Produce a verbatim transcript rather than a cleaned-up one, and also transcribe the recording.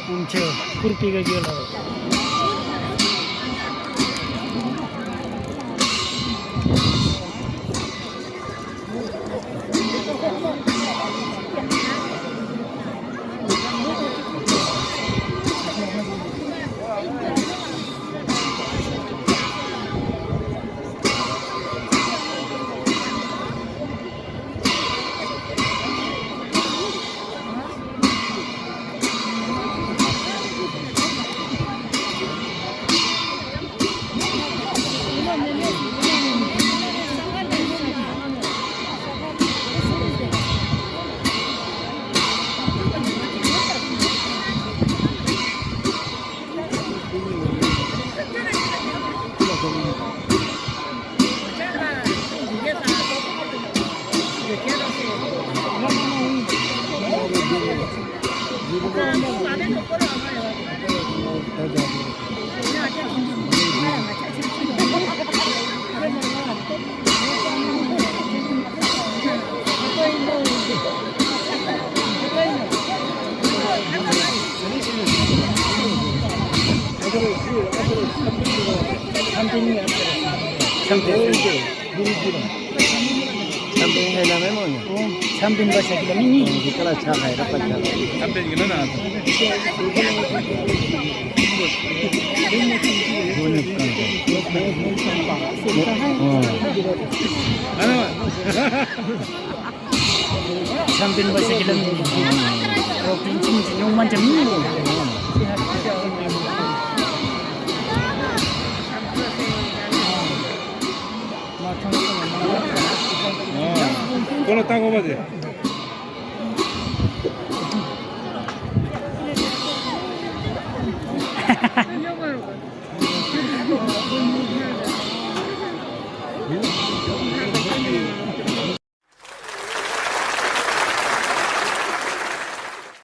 ཨུམ་ཆེ་ཁུར་པི་ག་གི་ལོ། འཆམ་མཐུན་ཧེ་ལ་མེ་མོ་ནི། འཆམ་མཐུན་པ་ཞིག་ལ་མི་གཉིས། འདི་ཀ་ལ་ཆ་ཧའི་ར་པ་ཆ། འཆམ་མཐུན་ཡིན་ན་ན། འཆམ་མཐུན་པ་ཞིག་ལ་མི་གཉིས། རོགས་ཕན་ཆུང་ཆུང་ཉུང་མ་འཆམ་གཉིས། ཁོ་ལ་ལྟ་དགོས་པ་དེ།